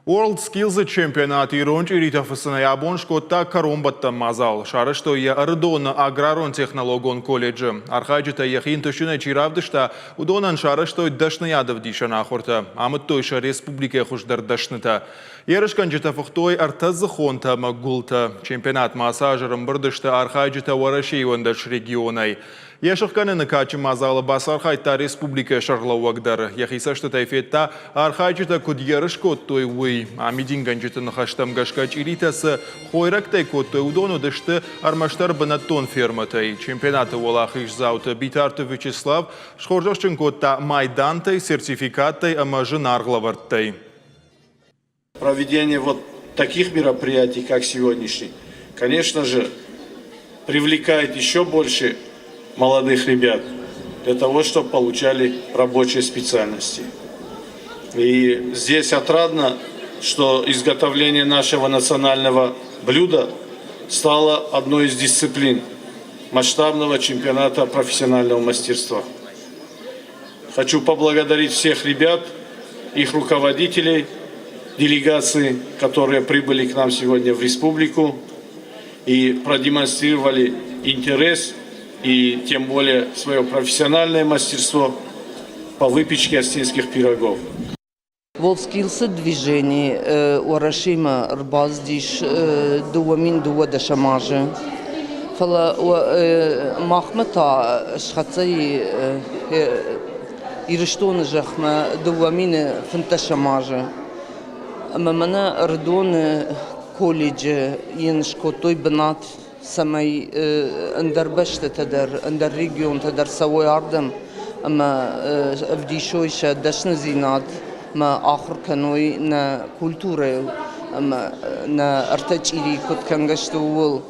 WorldSkills-ы чемпионат ирон чъиритӕ фыцынӕй абон скодта кӕронбӕттӕн мадзал. Сарӕзтой йӕ Ӕрыдоны аграрон-технологон колледжы. Архайджытӕй йӕхи ӕнтыстджынӕй чи равдыста, уыдонӕн сарӕзтой дӕсныйадӕвдисӕн ахуыртӕ, амыдтой сӕ республикӕйы хуыздӕр дӕснытӕ. Ерысгӕнджытӕ фыхтой ӕртӕдзыхонтӕ ӕмӕ гуылтӕ. Чемпионатмӕ ацы аз ӕрӕмбырд сты архайджытӕ Уӕрӕсейы 11 регионӕй. Йӕ сыхгӕнӕны кадджын мадзалы бацархайдта республикӕйы сӕргълӕууӕг дӕр. Йӕхи цӕстытӕй федта, архайджытӕ куыд ерыс кодтой, уый. Амидингӕнджыты ныхӕстӕм гӕсгӕ чъиритӕ цы хойрӕгтӕй кодтой, уыдон уыдысты ӕрмӕстдӕр бынӕттон фермӕтӕй. Чемпионаты уӕлахиздзауты Битарты Вячеслав схорзӕхджын кодта майдантӕй, сертификаттӕй ӕмӕ зынаргъ лӕвӕрттӕй. Проведение вот таких мероприятий, как сегодняшний, конечно же, привлекает еще больше молодых ребят для того, чтобы получали рабочие специальности. И здесь отрадно, что изготовление нашего национального блюда стало одной из дисциплин масштабного чемпионата профессионального мастерства. Хочу поблагодарить всех ребят, их руководителей, делегации, которые прибыли к нам сегодня в республику и продемонстрировали интерес и тем более свое профессиональное мастерство по выпечке осетинских пирогов. WorldSkills-ы движени Уӕрӕсемӕ ӕрбацыдис 2012 азы. Фӕлӕ махмӕ та схӕццӕ и Ирыстоны зӕхмӕ 2015 азы. Ӕмӕ мӕнӕ Ӕрыдоны колледжы йын скодтой бынат, цӕмӕй ӕндӕр бӕстӕтӕ дӕр, ӕндӕр регионтӕ дӕр цӕуой ардӕм ӕмӕ ӕвдисой сӕ дӕсныдзинад ӕмӕ ахуыр кӕной нӕ культурӕйыл ӕмӕ нӕ ӕртӕ чъири куыд кӕнгӕ сты, ууыл.